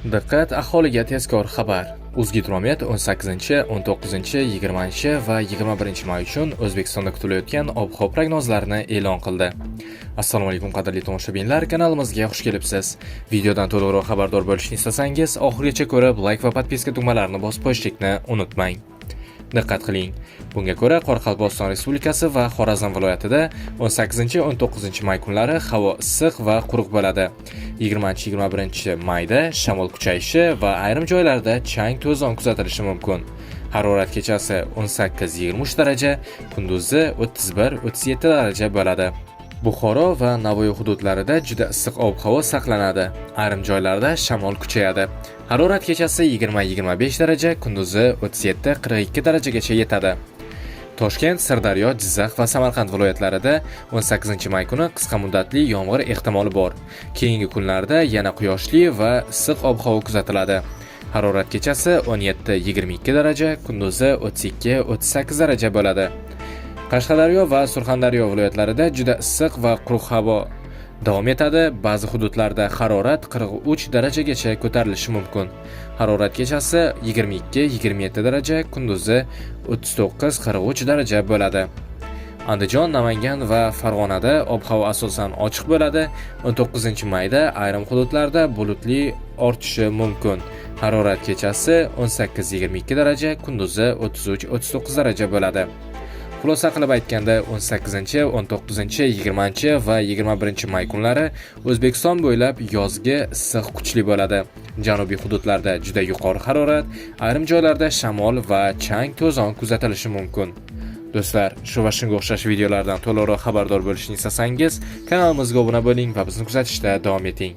Diqqat, aholiga tezkor xabar! O'zgidromet 18, 19, 20 va 21 may uchun O'zbekistonda kutilayotgan ob-havo prognozlarini e'lon qildi. Assalomu alaykum, qadrli tomoshabinlar, kanalimizga xush kelibsiz. Videodan to'liqroq xabardor bo'lishni istasangiz, oxirigacha ko'rib, like va подписка tugmalarini bosib qo'yishlikni unutmang. Diqqat qiling. Bunga ko'ra, Qoraqalpog'iston Respublikasi va Xorazm viloyatida 18-19 may kunlari havo issiq va quruq bo'ladi. 20-21 mayda shamol kuchayishi va ayrim joylarda chang to'zon kuzatilishi mumkin. Harorat kechasi 18-23 daraja, kunduzi 31-37 daraja bo'ladi. Buxoro va Navoiy hududlarida juda issiq ob-havo saqlanadi. Ayrim joylarda shamol kuchayadi. Harorat kechasi 20-25 daraja, kunduzi 37-42 darajagacha yetadi. Toshkent, Sirdaryo, Jizzax va Samarqand viloyatlarida 18 may kuni qisqa muddatli yomg'ir ehtimoli bor. Keyingi kunlarda yana quyoshli va issiq ob-havo kuzatiladi. Harorat kechasi 17-22 daraja, kunduzi 32-38 daraja bo'ladi. Qashqadaryo va Surxondaryo viloyatlarida juda issiq va quruq havo davom etadi. Ba'zi hududlarda harorat 43 darajagacha ko'tarilishi mumkin. Harorat kechasi 22-27 daraja, kunduzi 39-43 daraja bo'ladi. Andijon, Namangan va Farg'onada ob-havo asosan ochiq bo'ladi. 19 mayda ayrim hududlarda bulutli ortishi mumkin. Harorat kechasi 18-22 daraja, kunduzi 33-39 daraja bo'ladi. Xulosa qilib aytganda, 18, 19, 20 va 21 may kunlari O'zbekiston bo'ylab yozgi issiq kuchli bo'ladi. Janubiy hududlarda juda yuqori harorat, ayrim joylarda shamol va chang to'zon kuzatilishi mumkin. Do'stlar, shu va shunga o'xshash videolardan to'liqroq xabardor bo'lishni istasangiz, kanalimizga obuna bo'ling va bizni kuzatishda davom eting.